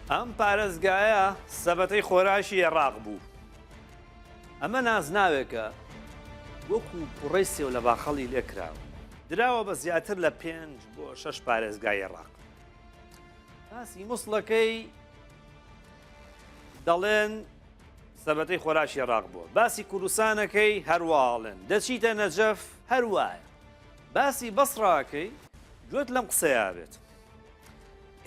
ئەم پارێزگایە سەبەتەی خۆراکی ئێڕاق بوو. ئەمە نازناوێکە وەکو کوڕەی سێو لە باخەڵی لێکراوە. دراوە بە زیاتر لە پێنج بۆ شەش پارێزگای ئێڕاق. باسی موسڵەکەی دەڵێن سەبەتەی خۆراکی عێراق بووە باسی کوردستانەکەی هەرواڵێن دەچیتە نەجەف هەروایە باسی بەسڕاکەی گوێت لەم قسەیە بێت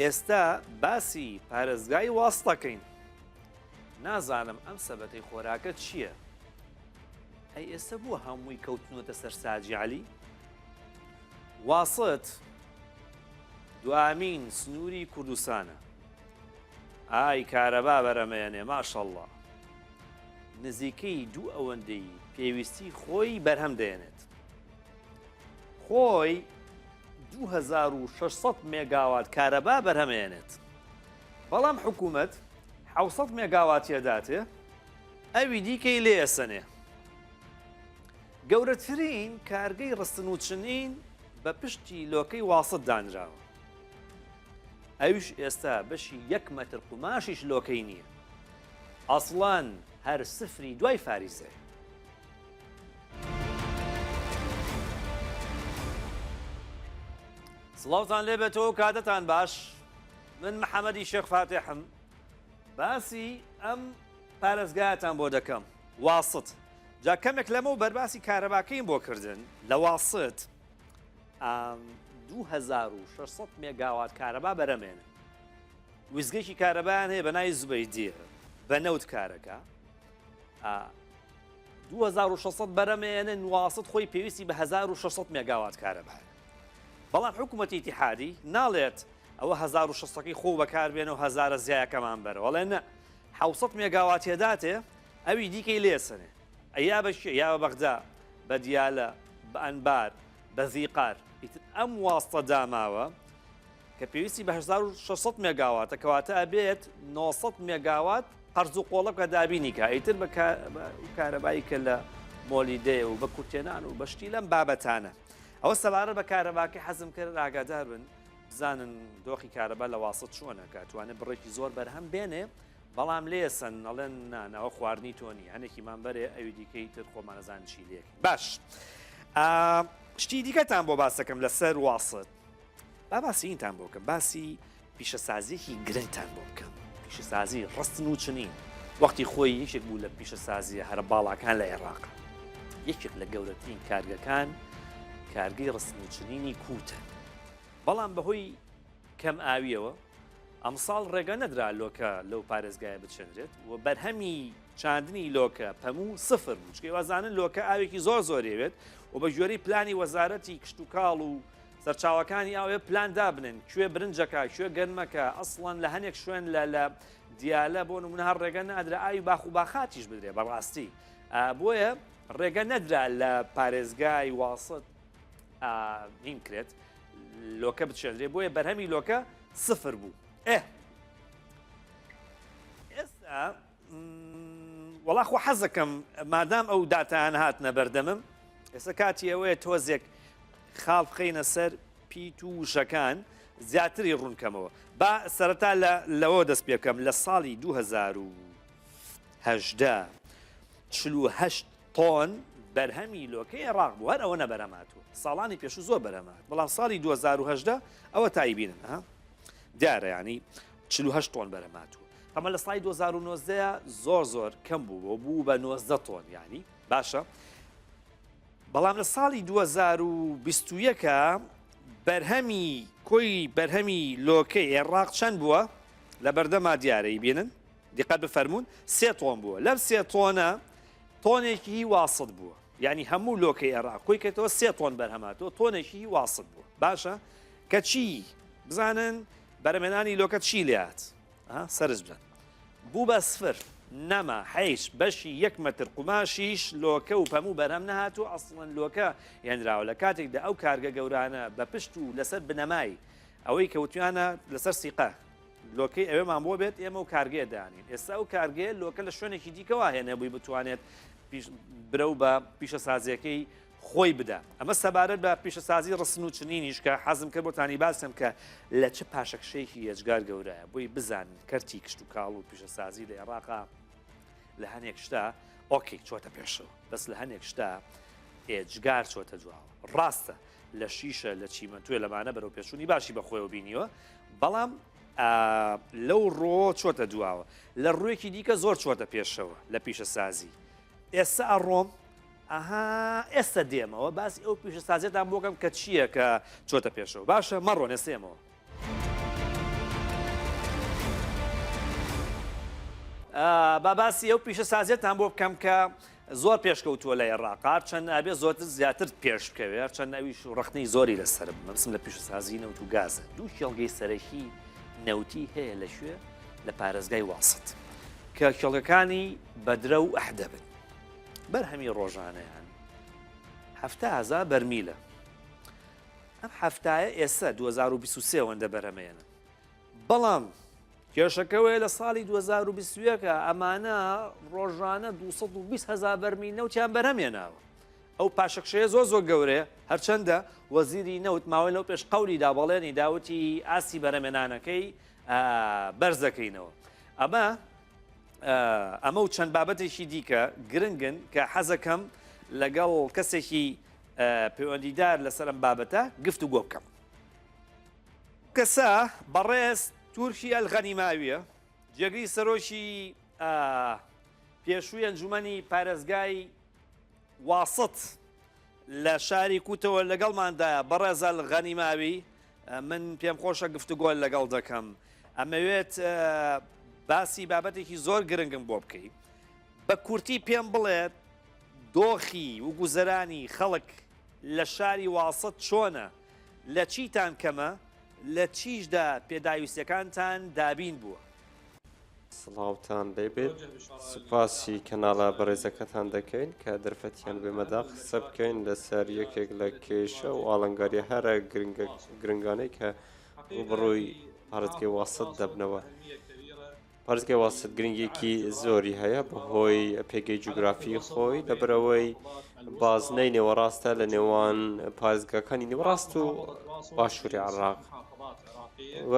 ئێستا باسی پارێزگای واستەکەین نازانم ئەم سەبەتەی خۆراکە چییە؟ ئەی ئێستا بووە هەمووی کەوتنەتە سەر ساجی عەلی؟ واسط دوامین سنووری کوردستانە ئای کارەبا بەرەمەیەنێ ماشەڵڵا نزیکەی دوو ئەوەندەی پێویستی خۆی بەرهەم دەێنێت خۆی 2600 مێگاوات کارەبا بەرهەمێنێت بەڵام حکوومەت 600 مێگاواتیەداتێ ئەوی دیکەی لێسەنێ گەورەترین کارگەی ڕستن و چنین بە پشتی لۆکەی واسط دانراوە. ئەویش ئێستا بەشی یەک مەتر قوماشیش لۆکەی نییە. ئەسڵەن هەر سفری دوای فاریزەیە. سڵاوتان لێبێتەوە و کاتتان باش. من محەمەدی شێخ فاتیحم. باسی ئەم پارێزگایەتان بۆ دەکەم، واسط. جا کەمێک لەمەو بەر باسی کارەباکەیم بۆ کردن لە واسط 2600 مێگاوات کارەبا بەرەمێنن ویزگەیەکی کارەبایان هەیە بە ناوی زوبەیدیە بە نەوت کارەکە 2600 بەرەمێنن واسط خۆی پێویستی بە 1600 مێگاوات کارەبایە بەڵام حکوومەتی ئیتیحادی ناڵێت ئەوە 1600ەکەی خۆ بەکاربێنە و هەزارە زیایەکەمان بەرەوە ئەڵێ نە 600 مێگاواتێداتێ ئەوی دیکەی لێ سەنێ. ئەی یا بە کوێ؟ یا بە بەغدا، بە دیالە، بە ئەنبار، بە زیقار. ئیتر ئەم واستە داماوە کە پێویستی بە 1600 مێگاواتە، کەواتە ئەبێت 900 مێگاوات قەرز و قۆڵە بکە دابینی کا. ئیتر بە کارەبایی کە لە مۆلیدەیە و بە کورتێنان و بە شتی لەم بابەتانە. ئەوە سەبارەت بە کارەباکەی حەزم کرد ئاگادار بن بزانن دۆخی کارەبا لە واسط چۆنە کە توانێت بڕێکی زۆر بەرهەم بێنێ بەڵام لێ سەن ئەڵێن نا نا ئەوە خواردنی تۆ نییە هەنێکیمان بەرێ ئەوی دیکەی تر خۆمان ئەزانین چی لێکەین باش شتی دیکەتان بۆ باسەکەم لەسەر واسط با باسی ئینتان بۆ بکەم باسی پیشەسازیەکی گرنگتان بۆ بکەم پیشەسازی ڕستن و چنین وەختی خۆی یەکێک بوو لە پیشەسازیە هەرە باڵاکان لە عێراق یەکێک لە گەورەترین کارگەکان کارگەی ڕستن و چنینی کووتە بەڵام بەهۆی کەم ئاویەوە ئەمساڵ ڕێگە نەدرا لۆکە لەو پارێزگایە بچێنرێت و بەرهەمی چاندنی لۆکە پەموو سفر بوو، چونکە ئێوە لۆکە ئاوێکی زۆر زۆری ئەوێت و بە گوێرەی پلانی وەزارەتی کشتوکاڵ و سەرچاوەکانی ئاوێ پلان دابنێن کوێ برنجەکە کوێ گەنمەکە ئەسڵەن لە هەنێک شوێن لە لە دیالە بۆ نمونە هەر ڕێگە نادرا ئاوی باخ و باخاتیش بدرێ بەڕاستی بۆیە ڕێگە نەدرا لە پارێزگای واسط هین کرێت لۆکە بچێنرێ بۆیە بەرهەمی لۆکە سفر بوو ئێ ئێستا وەڵا خۆ حەزەکەم مادام ئەو داتایان هاتنە بەردەمم ئێستا کاتی ئەوەیە تۆزێک خاڵ بخەینە سەر پیت و وشەکان زیاتری ڕوونکەمەوە با سەرەتا لە لەوە دەست پێ بکەم لە ساڵی 2018 48 تۆن بەرهەمی لۆکەی عێراق بوو هەر ئەوەنە بەرهەم هاتووە ساڵانی پێشوو زۆر بەرهەم هات بەڵام ساڵی 2018 ئەوە تایبینن ها دیارە ینی 48 تۆن بەرهەم هاتووە ئەمە لە ساڵی 2019 زۆر زۆر کەم بوو بۆ بوو بە 19 تۆن ینی باشە بەڵام لە ساڵی 2021 بەرهەمی کۆی بەرهەمی لۆکەی عێراق چەند بووە لە بەردەما دیارەی بینن دیقەت بفەرموون سێ تۆن بووە لەم سێ تۆنە تۆنێکی هی واسط بووە یعنی هەموو لۆکەی عێراق کۆی کردەوە سێ تۆن بەرهەماتەوە تۆنێکی هی واسط بووە باشە کە چی بزانن بەرەمێنانی لۆکە چی لات سەرج بدەن بوو بە سفر نەما حیش بەشی یەک مەتر قوماشیش لۆکە و پەموو بەرهەم نەهاتوو ئەسڵەن لۆکە هێنراوە لە کاتێکدا ئەو کارگە گەورانە بە پشت و لەسەر بنەمای ئەوەی کەوتویانە لەسەر سیقە لۆکەی ئەوێمان بۆ بێت ئێمە و کارگەیە دانین ئێستا ئەو کارگەیە لۆکە لە شوێنێکی دیکەوە هێنێ بووی بتوانێت برەو بە پیشەسازیەکەی. خۆی بدا. ئەمە سەبارەت بە پیشەسازی ڕستن و چنینیش کە حەزم کرد بۆتانی باسم کە لە چ پاشەکشەیەکی یەجگار گەورەیە بۆی بزانن کەرتی کشتوکاڵ و پیشەسازی لە عێراقا لە هەنێک شتا okay چۆتە پێشەوە بەس لە هەنێک شتا ئێجگار چۆتە دواوە ڕاستە لە شیشە لە چیمەنتوێ لەمانە بەرەو پێشونی باشی بەخۆیەوە بینیوە بەڵام لەو ڕۆ چۆتە دواوە لە ڕوویەکی دیکە زۆر چۆتە پێشەوە لە پیشەسازی ئێستا ئەڕۆم ئەها ئێستا دێمەوە باسی ئەو پیشەسازیەتان بۆکەم کە چییە کە چۆتە پێشەوە باشە مەڕۆن ئێسێمەوە. با باسی ئەو پیشەسازیەتان بۆ بکەم کە زۆر پێشکەوتووە لە عێراق هەرچەند ئەبێ زۆرتر زیاتر پێش بکەوێ هەرچەند ئەویش ڕەخنەی زۆری لەسەر مەبسم لە پیشەسازی نەوت و گازە دوو کێڵگەی سەرەکی نەوتی هەیە لە کوێ لە پارێزگای واسط کە کێڵگەکانی بەدرە و ئەحدەبن بەرهەمی ڕۆژانەیان 70هزار بەرمیلە ئەم هەفتایە ئێستا 2023 وەندە بەرهەمێنن بەڵام کێشەکەوەیە لە ساڵی 2021 ئەمانە ڕۆژانە 220 هزار بەرمیل نەوتیان بەرهەمێناوە ئەو پاشەکشەیە زۆر زۆر گەورەیە هەرچەندە وەزیری نەوت ماوەی لەو پێش قەولی دا بەڵێنی داوتی ئاستی بەرەمێنانەکەی بەرز دەکەینەوە ئەمە ئەمە و چەند بابەتێکی دیکە گرنگن کە حەزەکەم لەگەڵ کەسێکی پەیوەندیدار لەسەر ئەم بابەتە گفت و گۆ بکەم. کەسە بەڕێز تورکی ئەلغەنیماویە جێگری سەرۆکی پێشووی ئەنجومەنی پارێزگای واسط لە شاری کوتەوە لەگەڵماندایە بەڕێز ئەلغەنیماوی من پێم خۆشە گفتوگۆ لەگەڵ دەکەم ئەمەوێت باسی بابەتێکی زۆر گرنگم بۆ بکەی بە کورتی پێم بڵێت دۆخی و گوزەرانی خەڵک لە شاری واسط چۆنە؟ لە چیتان کەمە؟ لە چیشدا پێداویستیەکانتان دابین بووە؟ سڵاوتان لێبێت سوپاسی کەناڵە بەڕێزەکەتان دەکەین کە دەرفەتیان بێمەدا قسە بکەین لەسەر یەکێک لە کێشە و ئاڵنگاریە هەرە گرنگانەی کە ڕووبەڕووی پارێزگای واسط دەبنەوە. پارێزگای واسط گرنگیەکی زۆری هەیە بەهۆی پێگەی جوگرافی خۆی لەبەرئەوەی بازنەی نێوەڕاستە لە نێوان پارێزگاکانی نێوەڕاست و باشووری عێراق و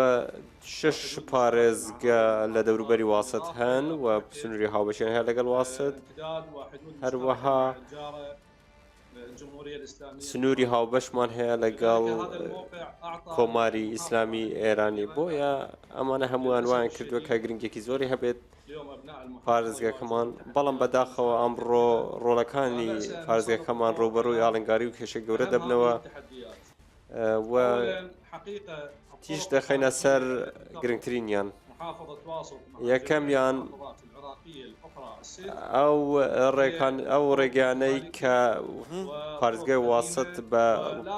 شش پارێزگە لە دەوروبەری واسط هەن و سنووری هاوبەشیان هەیە لەگەڵ واسط هەروەها سنووری هاوبەشمان هەیە لەگەڵ کۆماری ئیسلامی ئێرانی بۆیە ئەمانە هەمووان وایان کردووە کە گرنگێکی زۆری هەبێت پارێزگەکەمان بەڵام بەداخەوە ئەمڕۆ ڕۆڵەکانی پارێزگەکەمان ڕووبەڕووی ئاڵنگاری و کێشە گەورە دەبنەوە و تیش دەخەینە سەر گرنگترینیان یەکەمیان ئەو ڕێکان ئەو ڕێگانەی کە پارێزگای واسط بە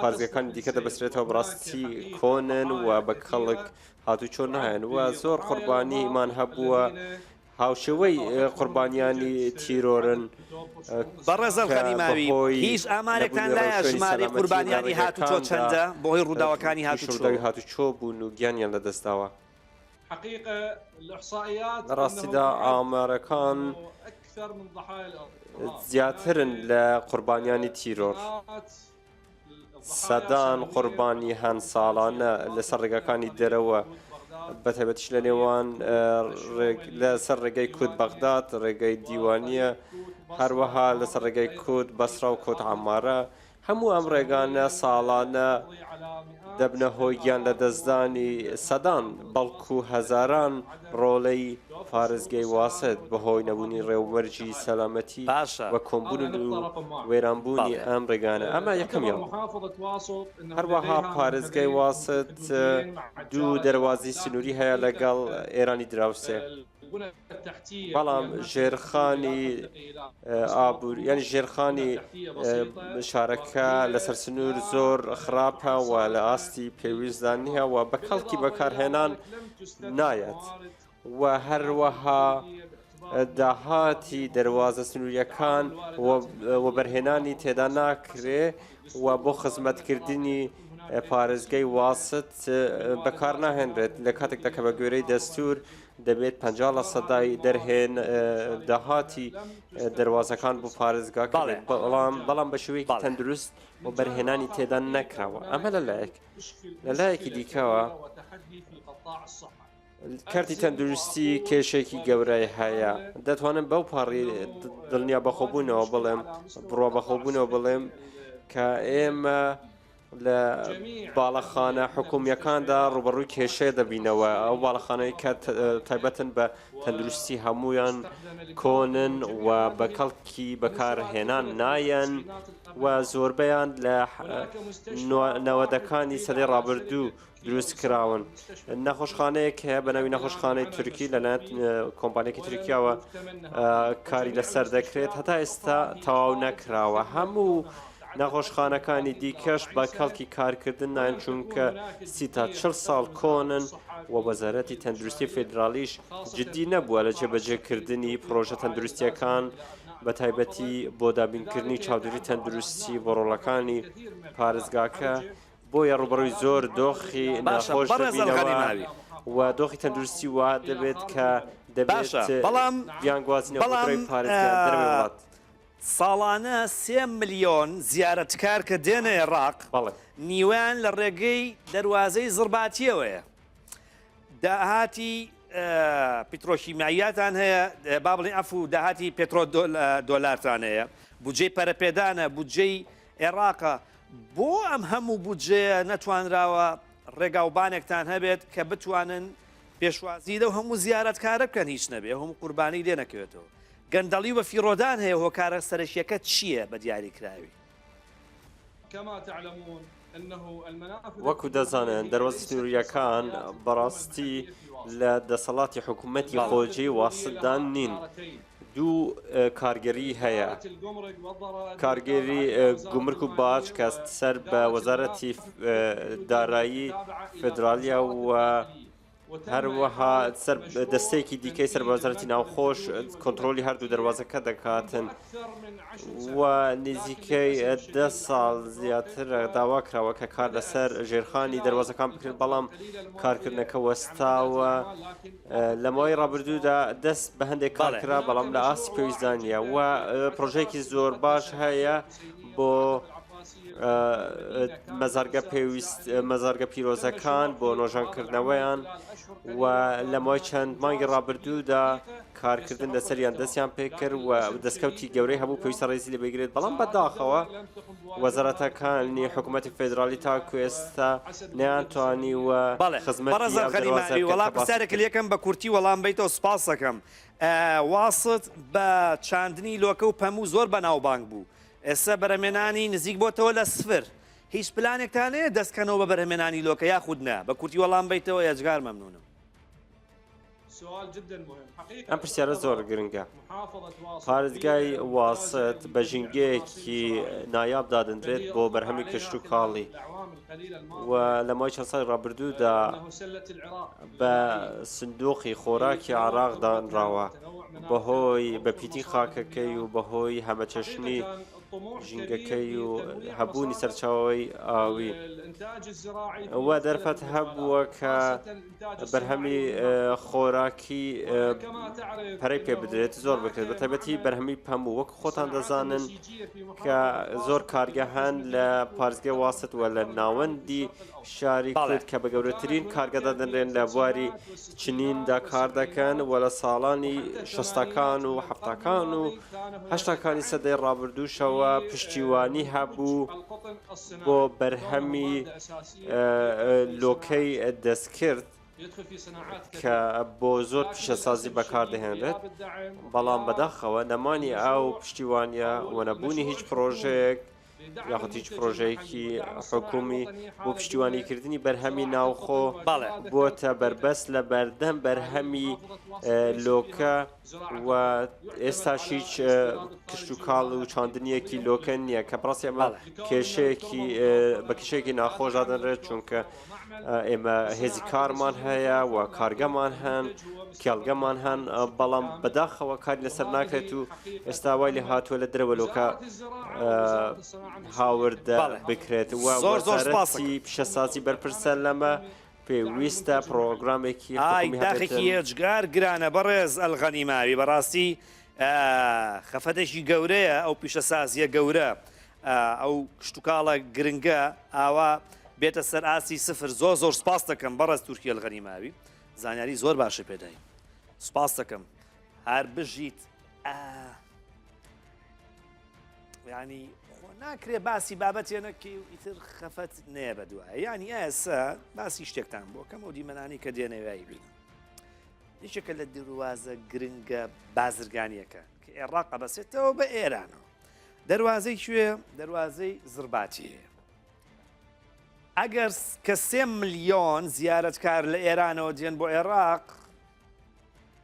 پارێزگەکانی دیکە دەبەسترێتەوە بەڕاستی کۆنن و بە کەڵک هاتوچۆ نایەن و زۆر قوربانیمان هەبووە هاوشێوەی قوربانیانی تیرۆرن بەڕێز کە ئەلغەنیماوی بەهۆی هیچ ئامارێکتان نەبوونی لایە ڕێوشوێنی ژمارەی سەلامەتی لە قوربانیانی هاتوچۆ ڕێگاکاندا چەندە بەهۆی ڕووداوەکانی تووشی هاتوچۆ؟ ڕووداوی هاتوچۆ بوون و گیانیان لەدەستداوە. لە ڕاستیدا ئامارەکان زیاترن لە قوربانیانی تیرۆر. سەدان قوربانی هەن ساڵانە لەسەر ڕێگاکانی دەرەوە بەتایبەتیش لە نێوان لەسەر ڕێگەی کوت بەغداد، ڕێگەی دیوانیە، هەروەها لەسەر ڕێگەی کوت بەسرا و کوت عەمارە هەموو ئەم ڕێگانە ساڵانە دەبنە هۆی گیان لەدەستدانی سەدان بەڵکو هەزاران ڕۆڵەی پارێزگای واسط بەهۆی نەبوونی ڕێومەرجی سەلامەتی باشە. و کۆنبوون و وێرانبوونی بەڵێ. ئەم ڕێگانە ئەمە یەکەمیان بوو. هەروەها پارێزگای واسط دوو دەروازەی سنووری هەیە لەگەڵ ئێرانی دراوسێ. بەڵام ژێرخانی ئابووری یانی ژێرخانی شارەکە لەسەر سنوور زۆر خراپە و لە ئاستی پێویستدا نییە و بە کەڵکی بەکارهێنان نایەت و هەروەها داهاتی دەروازە سنووریەکان وەبەرهێنانی تێدا ناکرێ و بۆ خزمەتکردنی. پارێزگای واسط بەکار ناهێنرێت لە کاتێکدا کە بە گوێرەی دەستور دەبێت 50 لە سەدای دەرهێن داهاتی دەروازەکان بۆ پارێزگاکە بێت، بەڵام بەڵام بە شێوەیەکی تەندروست و بەرهێنانی تێدا نەکراوە. ئەمە لە لایەک، لە لایەکی دیکەوە کەرتی تەندروستی کێشێکی گەورەی هەیە. دەتوانم بەو پەڕی دڵنیا بەخۆبوونەوە بڵێم، بڕوا بەخۆبوونەوە بڵێم کە ئێمە لە باڵەخانە حکومییەکاندا ڕووبەڕووی کێشەیە دەبینەوە. ئەو باڵەخانەی کە تایبەتن بە تەندروستی هەموویان کۆنن و بە کەڵکی بەکارهێنان نایەن و زۆربەیان لە نەوەدەکانی سەدەی ڕابردوو دروست کراون. نەخۆشخانەیەک هەیە بە ناوی نەخۆشخانەی تورکی لەلایەن کۆمپانیەکی تورکیاوە کاری لەسەر دەکرێت، هەتا ئێستا تەواو نەکراوە. هەموو نەخۆشخانەکانی دیکەش بە کەڵکی کارکردن نایەن چونکە 30 تا 40 ساڵ کۆنن و وەزارەتی تەندروستی فیدراڵیش جدی نەبووە لە جێبەجێکردنی پڕۆژە تەندروستیەکان بە تایبەتی بۆ دابینکردنی چاودێری تەندروستی بۆ ڕۆڵەکانی پارێزگاکە. بۆیە ڕووبەڕووی زۆر دۆخی باشە ناخۆش بەڕێز دەبینەوە ئەلغەنیماوی. و دۆخی تەندروستی وا دەبێت کە دەبێت باشە بەڵام بیانگوازینەوە بۆ بەڵام دەرەوەی پارێزگا دەرەوەی وڵات. ساڵانە سێ ملیۆن زیارەتکار کە دێنە ئێڕاق بەڵێ. نیوەیان لە ڕێگەی دەروازەی زڕباتیەوەیە. داهاتی پیترۆکیمیاییاتان هەیە، با بڵێین عەفو داهاتی پێترۆ دۆلارتان هەیە، بودجەی پەرەپێدانە، بودجەی عێراقە، بۆ ئەم هەموو بودجەیە نەتوانراوە ڕێگاوبانێکتان هەبێت کە بتوانن پێشوازی لەو هەموو زیارەتکارە بکەن هیچ نەبێ هەموو قوربانی لێ نەکەوێتەوە گەندەڵی و بەفیڕۆدان هەیە هۆکارە سەرەکیەکە چییە بە دیاریکراوی؟ وەکو دەزانن دەروازە سنوورییەکان بەڕاستی لە دەسەڵاتی حکوومەتی خۆجێی واسطدا نین. دوو کارگێڕیی هەیە، کارگێری گومرک و باج کە سەر بە وەزارەتی دارایی فیدراڵییە و هەروەها سەر دەستەیەکی دیکەی سەر بە وەزارەتی ناوخۆش کۆنترۆلی هەردوو دەروازەکە دەکاتن و نزیکەی دە ساڵ زیاتر داوا کراوە کە کار لەسەر ژێرخانی دەروازەکان بکرێت بەڵام کارکردنەکە وەستاوە لە ماوەی ڕابردوودا دەست بە هەندێک کار کرا بەڵام لە ئاستی پێویستدا نییە و پرۆژەیەکی زۆر باش هەیە بۆ مەزارگە پێویست مەزارگە پیرۆزەکان بۆ نۆژەنکردنەوەیان و لە ماوەی چەند مانگی ڕابردوودا کارکردن لەسەریان دەستیان پێکرد و دەستکەوتی گەورەی هەبوو پێویستە ڕێزی لێ بگرێت بەڵام بەداخەوە وەزارەتەکانی حکوومەتی فێدرالی تاکو ئێستا نەیانتوانیوە بەڵێ خزمەتی بەڕێز ئەو غەنی دەروازە ماوی بکەن وەڵا کە باست پرسیارێک کرد. لێکەم بە کورتی وەڵام بەیتەوە سوپاس دەکەم واسط بە چاندنی لۆکە و پەموو زۆر بەناوبانگ بوو ئێستا بەرهەمێنانی نزیک بۆتەوە لە سفر هیچ پلانێکتان هەیە دەست کەنەوە بە بەرهەمێنانی لۆکە یاخود نا بە کورتی وەڵام بەیتەوە یەجگار مەمنونم. ئەم پرسیارە زۆر گرنگە. پارێزگای واسط بە ژینگەیەکی نایاب دادەنرێت بۆ بەرهەمی کشتوکاڵی و لە ماوەی چەند ساڵی ڕابردوودا بە سندوقی خۆراکی عێراق دانراوە بەهۆی بەپیتی خاکەکەی و بەهۆی هەمەچەشنی ژینگەکەی و هەبوونی سەرچاوەی ئاوی و دەرفەت هەبووە کە بەرهەمی خۆراکی پەرەی پێ بدرێت زۆر بکرێت بە تایبەتی بەرهەمی پەموو وەک خۆتان دەزانن کە زۆر کارگە هەن لە پارێزگای واسط و لە ناوەندی شاری کورد کە بە گەورەترین کارگە دادەنرێن لە بواری چنیندا کار دەکەن و لە ساڵانی شەستەکان و حەفتاکان و هەشتاکانی سەدەی ڕابردووشەوە پشتیوانی هەبوو بۆ بەرهەمی لۆکەی دەستکرد کە بۆ زۆر پیشەسازی بەکاردەهێنرێت، بەڵام بەداخەوە نەمانی ئەو پشتیوانیە و نەبوونی هیچ پڕۆژەیەک یاخود هیچ پڕۆژەیەکی حکومی بۆ پشتیوانیکردنی بەرهەمی ناوخۆ بۆتە بەربەست لە بەردەم بەرهەمی لۆکە و ئێستاش هیچ کشتوکاڵ و چاندنیەکی لۆکە نییە کە بەڕاستی ئەمە کێشەیەکی بە کێشەیەکی ناخۆش دادەنرێت چونکە ئێمە هێزی کارمان هەیە و کارگەمان هەن کێڵگەمان هەن بەڵام بەداخەوە کاری لەسەر ناکرێت و ئێستا وای لێ هاتووە لە دەرەوە لۆکە. هاوردە بەڵێ بکرێت و زۆر زۆر سپاست وەزارەتی پیشەسازی بەرپرسە لەمە پێویستە پڕۆگرامێکی ئای حکومی داخێکی هەبێتن. ئێجگار گرانە بەڕێز ئەلغەنیماوی بەڕاستی خەفەتێکی گەورەیە ئەو پیشەسازیە گەورە ئەو کشتوکاڵە گرنگە ئاوا بێتە سەر ئاستی سفر زۆر زۆر سپاس دەکەم بەڕێز تورکی ئەلغەنیماوی زانیاری زۆر باشی پێداین سپاس دەکەم هەر بژیت ینی خۆ ناکرێ باسی بابەتێ نەکەی و ئیتر خەفەت نێ بە دوای یعنی ئێستا باسی شتێکتان بۆ کەم و دیمەنانی کە دێنەوەی بین یەکێکە لە دروازە گرنگە بازرگانیەکە کە عێراق بەسێتەوە بە ئێرانەوە دەروازەی کوێ دەروازەی زرباتی هەیە ئەگەر کە سێ ملیۆن زیارەتکار لە ئێرانەوە دێن بۆ عێراق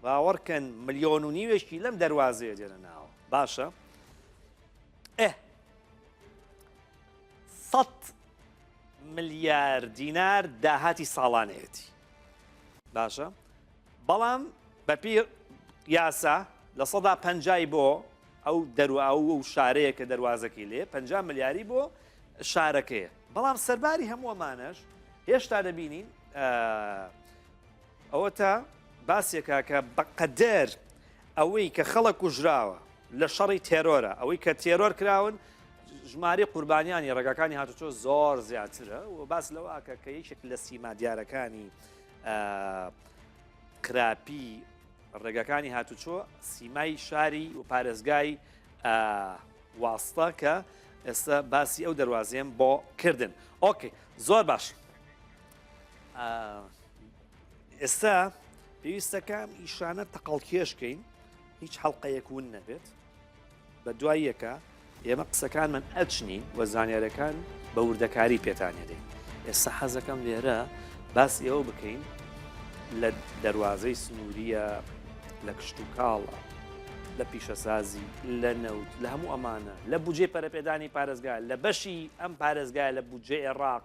باوەڕکەن ملیۆن و نیوێکی لەم دەروازەیە دێنە ناوە باشە ئێ سە ملیار دینار داهاتی ساڵانەیەتی باشە بەڵام بەپی یاسا 50% بۆ ئەو دەرو ئەو و شارەیە کە دەواازەکەی لێ 50 ملیاری بۆ شارەکەیە بەڵام سەرباری هەموو ئەمانەش هێشتا دەبینین ئەوەتا باسێکە کە بەقەدەر ئەوەی کە خەڵک کوژراوە لە شەڕی تێرۆرە ئەوەی کە تێرۆر کراون ژماری قوربانیانی ڕێگاکانی هاتوچۆ زۆر زیاترە و باس لەوە کە کە یەکێک لە سیما دیارەکانی خراپی ڕێگاکانی هاتوچۆ سیمای شاری و پارێزگای واستە کە ئێستا باسی ئەو دەواازەیەم بۆ کردن okay زۆر باش ئێستا پێویستەکە ئەم ئیشانە تەقەڵکێشکەین هیچ حەڵقەیەک ون نەبێت بە دوای یەکە ئێمە قسەکانمان ئەچنین و زانیارەکان بە وردەکاری پێتانێدەین ئێستا حەزەکەم لێرە باسی ئەوە بکەین لە دەواازەی سنووریە لە کشت و کاڵە لە پیشەسازی لە نەوت لە هەموو ئەمانە لە بودجەی پەرەپێدانی پارێزگا لە بەشی ئەم پارێزگای لە بودجەی عێراق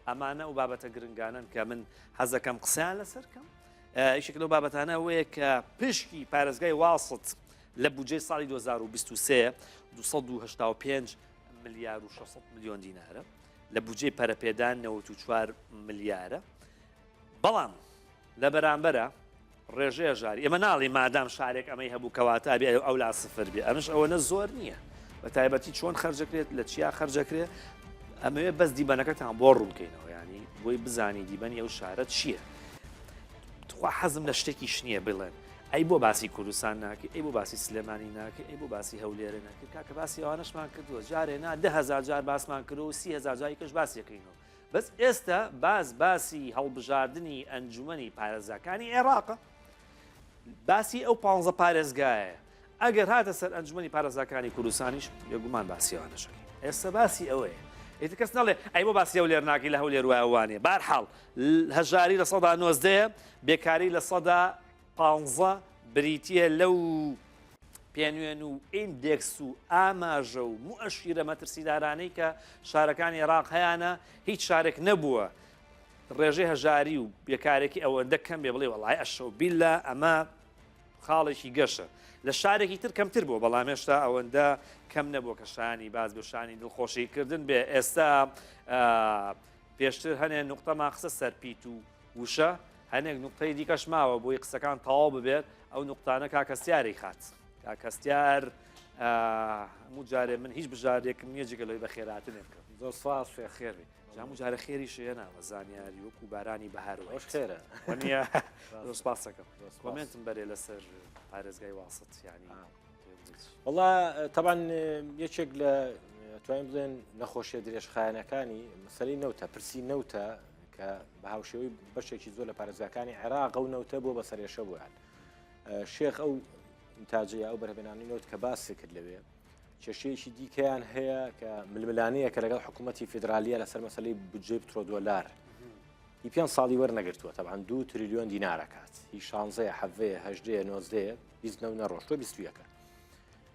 ئەمانە ئەو بابەتە گرنگانەن کە من حەزەکەم قسەیان لەسەر کەم یەکێک لەو بابەتانە ئەوەیە کە پشکی پارێزگای واسط لە بودجەی ساڵی 2023 285 ملیار و 600 ملیۆن دینارە لە بودجەی پەرەپێدان 94 ملیارە بەڵام لە بەرامبەرا ڕێژەی هەژاری، ئێمە ناڵێین مادام شارێک ئەمەی هەبوو کەواتە ئەبێ ئەولا سفر بێ، ئەمەش ئەوەنە زۆر نییە، بە تایبەتی چۆن خەرجەکرێت، لە چیا خەرجەکرێ، ئەمەوێ بەس دیمەنەکەتان بۆ ڕوون بکەینەوە، یانی بۆی بزانی دیمەنی ئەو شارە چییە. تخوا حەزم لە شتێکیش نییە بڵێن ئەی بۆ باسی کوردستان ناکەی، ئەی بۆ باسی سلێمانی ناکەی، ئەی بۆ باسی هەولێرە ناکەی، کاکە باسی ئەوانەشمان کردووە، جارێ نا 10,000 جار باسمان کردووە و 30,000 جاری کەش باسیەکەینەوە. بەس ئێستا باس باسی هەڵبژاردنی ئەنجومەنی پارێزگاکانی عێراقە، باسی ئەو پانزە پارێزگایە، ئەگەر هاتە سەر ئەنجومەنی پارێزگاکانی کوردستانیش بێگومان باسی ئەوانەش ئەکەین. ئێستا باسی ئەوەیە ئیتر کەس نەڵێ ئەی بۆ باسی هەولێر ناکەی لە هەولێر وایە وانیە. بەهەرحاڵ هەژاری 19% بێکاری 15% بریتییە لەو پێنوێن و ئیندێکس و ئاماژە و موئەشیرە مەترسیدارانەی کە شارەکانی عێراق هەیانە، هیچ شارێک نەبووە ڕێژەی هەژاری و بێکارێکی ئەوەندە کەم بێ بڵێ وەڵای ئەشەو بیلا ئەمە خاڵێکی گەشە. لە شارێکی تر کەمتر بووە بەڵام هێشتا ئەوەندە کەم نەبووە کە شایانی باس بێ شانی دڵخۆشیکردن بێ. ئێستا پێشتر هەنێ نوقتەمان خستە سەر پیت و وشە، هەنێک نوقتەی دیکەش ماوە بۆی قسەکان تەواو ببێت، ئەو نوقتانە کاک هەستیاری خات. کاک هەستیار هەموو جارێ من هیچ بژاردێکم نییە جگە لەوەی بەخێرهاتنێ بکەم. زۆر سپاس. خێر بی. جا هەموو جارێ خێریش هێناوە زانیاری وەکو بارانی بەهار وایت. ئەوەش خێرە. وەنیە؟ زۆر سپاس دەکەم. زۆر سپاس. کۆمێنتم بەرێ لەسەر پارێزگای واسط یانی. وەڵا تەبعەن یەکێک لە توانین بڵێن نەخۆشیە درێژخایەنەکانی مەسەلەی نەوتە، پرسی نەوتە کە بە هاوشێوەی بەشێکی زۆر لە پارێزگاکانی عێراق ئەو نەوتە بۆ بە سەرێشە بۆیان. شێخ ئەو ئینتاجەیە ئەو بەرهەمێنانی نەوت کە باسی کرد لەوێ کێشەیەکی دیکەیان هەیە کە ململانەیە کە لەگەڵ حکوومەتی فیدرالیە لەسەر مەسلەی بودجەی پترۆدۆلار هی پێنج ساڵی وەرنەگرتووە تەبعەن دوو تریلیۆن دینارەکات هی شانزەیە حەڤەیە هەژدەیە نۆزدەیە 20 نەو نەڕۆشتوە 21ە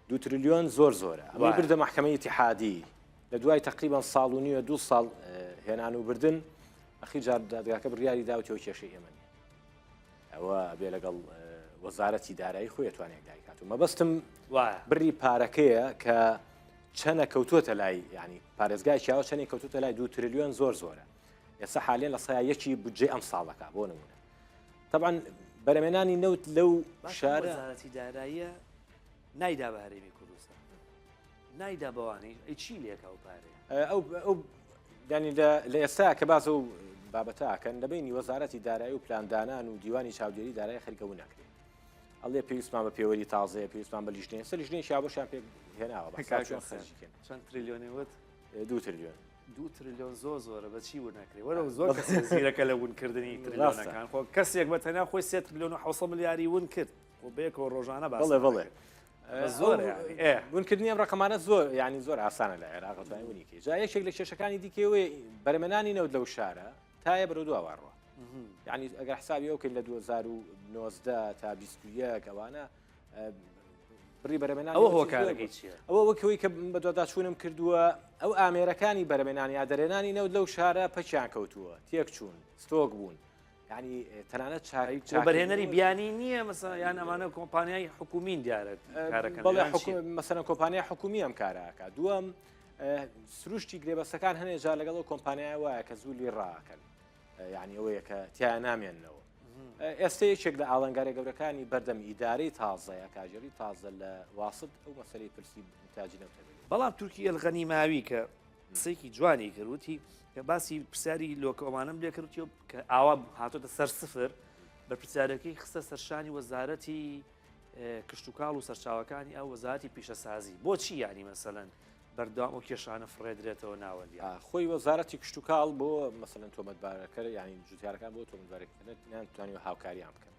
دوو تریلیۆن زۆر زۆرە ئەمەی بردە مەحکەمەی ئیتیحادی لە دوای تقریبا ساڵ و نیوە دوو ساڵ هێنان و بردن ئەخی جار دادگاکە بڕیاری داوتەوە کێشەی ئێمە نیە ئەوە بێ لەگەڵ وەزارەتی دارایی خۆی توانێت دایکات و مەبەستم بڕی پارەکەیە کە چەنە کەوتووەتە لای یانی پارێزگای چیاوە چەنی کەوتووتە لای دو تریلیۆن زۆر زۆرە ئێستا حالێن لە سایە یەکی بودجەی ئەم ساڵەکە بۆ نمونە طبعا بەرەمێنانی نەوت لەو شارە وەزارەتی داراییە نایدا بە هەرێمی کوردستان نایدا بەوانەی ئەی چی لێکا ئەو پارەیە ئەو ئەو ینی لە ئێستا کە باز و بابەتەکەن لە بینی وەزارەتی دارایی و پلاندانان و دیوانی چاودێری دارایی خەریکە و ناکرێت ئەڵێ پێویستمان بە پێوەری تازەیە پێویستمان بە لیژنەیە سەر لیژنەی شابۆشیان پێ هێناوە بە کاک حسێن چەند تریلیۆنی وت؟ دوو تریلیۆن. دوو تریلیۆن زۆر زۆرە بە چی ون ناکرێ وەرە زۆر کەسێک زیرەکە لە ونکردنی تریلیۆنەکان خۆ کەسێک بە تەنیا خۆی سێ تریلیۆن و 700 ملیاری ون کرد خۆ بەیەکەوە ڕۆژانە باس بەڵێ بەڵێ زۆر ونکردنی ئەم ڕقەمانە زۆر ینی زۆر ئاسانە لە عێراق توانین ونیکەی جا یەکێک لە کێشەکانی دیکەوەی بەرەمێنانی نەوت لەو شارە تایە بەرەو دواوە ڕوە یعنی ئەگەر حسابی ئەو کرد لە 2019 تا 21 ئەوانە بڕی بەرەمێنان ئەوە هۆکارەکەی چییە؟ ئەوە وەکەوەی کە بەدواداچوونم کردووە ئەو ئامێرەکانی بەرەمێنان یا دەرێنانی نەوت لەو شارە پەکیان کەوتووە تێک چوون ستۆک بوون یعنی تەنانەت وەبەرهێنەری بیانی نییە مەسە یان ئەمانە کۆمپانیای حکومین دیارە کارەکەن مەسەلەن کۆمپانیای حکومی ئەم کارەکە دووەم سروشتی گرێبەستەکان هەنێ جار لەگەڵ ئەو کۆمپانیای وایە کە زوو لی ڕاکەن یعنی ئەوەیە کە تیا نامێننەوە ئێستا یەکێک لە ئاڵنگارە گەورەکانی بەردەم ئیدارەی تازەیە کاژێری تازە لە واسط ئەو مەسەری پرسی تاجی نەوتە بەڵام تورکی ئەلغەنی ماوی کە قسەیەکی جوانی کرد وتی کە باسی پرسیاری لۆکەوانم لێ کرد کە ئاوا هاتۆتە سەر سفر بە پرسیارەکەی خستە سەرشانی وەزارەتی کشتوکاڵ و سەرچاوەکانی ئەو وەزارەتی پیشەسازی بۆچی یانی مەسەلەن بەردەوام ئەو کێشانە فڕێدرێتەوە ناوەندیان؟ خۆی وەزارەتی کشتوکاڵ بۆ مەسەلەن تۆمەتبارەکەر یانی جوتیارەکان بۆ تۆمەتبارەکردن نەیانتوانیوە هاوکاریان بکەن.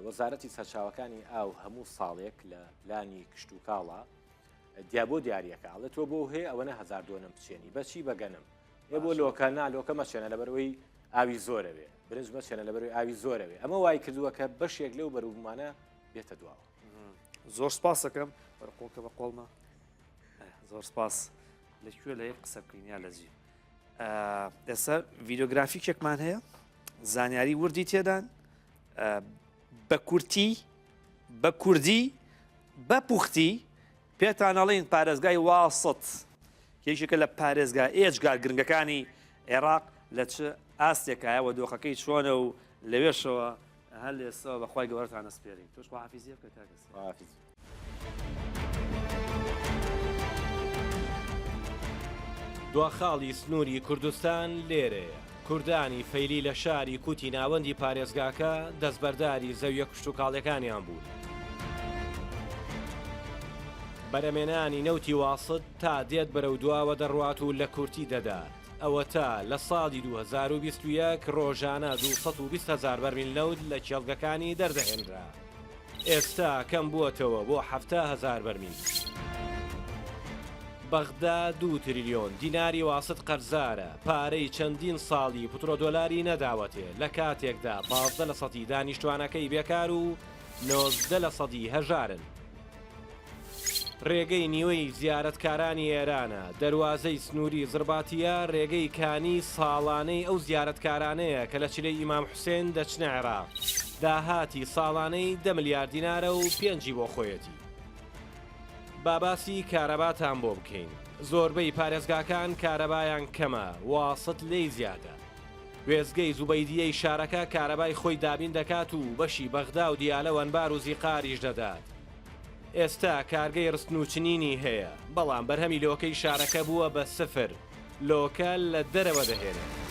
وەزارەتی سەرچاوەکانی ئاو هەموو ساڵێک لە پلانی کشتوکاڵە دیا بۆ دیارەکە ئەڵێ تۆ بۆ هەیە ئەوەنە هەزار دۆنم بچێنی بەچی بەگەنم ئێ بۆ لۆکە نا لۆکە مەچێنە لەبەرەوەی ئاوی زۆرەوێ برنج مەچێنە لەبەرەوەی ئاوی زۆرەوێ ئەمە وای کردووە کە بەشێک لەو بەروبوومانە بێتە دواوە. زۆر سپاسەکەم وەرە قۆڵکە بە قۆڵمە زۆر سپاس لە کوێ لە یەک قسە بکەین یا لە جی ئێستا ڤیددیوگرافیکێکمان هەیە زانیاری وردی تێدان بە کورتی بە کوردی بە پوختی پێتان ئەڵێین پارێزگای واسط یەکێکە لە پارێزگا ئێجگار گرنگەکانی عێراق لە چ ئاستێکایە و دۆخەکەی چۆنە و لەوێشەوە هەر لێسەوە بەخوای گەورەتان ئەسپێرین تۆش خواحافیزیە بکە کاکە خواحافیز. دوا خاڵی سنووری کوردستان لێرەیە، کوردانی فەیلی لە شاری کوتی ناوەندی پارێزگاکە دەستبەرداری زەویە کشتوکاڵیەکانیان بوون. بەرهەمێنانی نەوتی واسط تا دێت بەرەو دواوە دەڕوات و لە کورتی دەدات، ئەوەتا لە ساڵی 2021 ڕۆژانە 220 هەزار بەرمیل نەوت لە کێڵگەکانی دەردەهێنرا. ئێستا کەم بووەتەوە بۆ 70 هەزار بەرمیل. بەغدا دوو تریلیۆن دیناری واسط قەرزارە، پارەی چەندین ساڵی پترۆدۆلاری نەداوەتێ، لە کاتێکدا 15 لە سەدی دانیشتوانەکەی بێکار و 19 لە سەدی هەژارن. رێگەی نیوەی زیارەتکارانی ئێرانە، دەروازەی سنووری زرباتیە رێگەی کانی ساڵانەی ئەو زیارەتکارانەیە کە لە چلەی ئیمام حوسێن دەچنە عێراق، داهاتی ساڵانەی دە ملیار دینارە و پێنجی بۆ خۆیەتی. با باسی کارەباتان بۆ بکەین، زۆربەی پارێزگاکان کارەبایان کەمە، واسط لێی زیادە. وێستگەی زوبەیدیەی شارەکە کارەبای خۆی دابین دەکات و بەشی بەغدا و دیالە و ئەنبار و زیقاریش دەدات. ئێستا کارگەی ڕستن و چنینی هەیە، بەڵام بەرهەمی لۆکەی شارەکە بووە بە سفر، لۆکە لە دەرەوە دەهێنێت.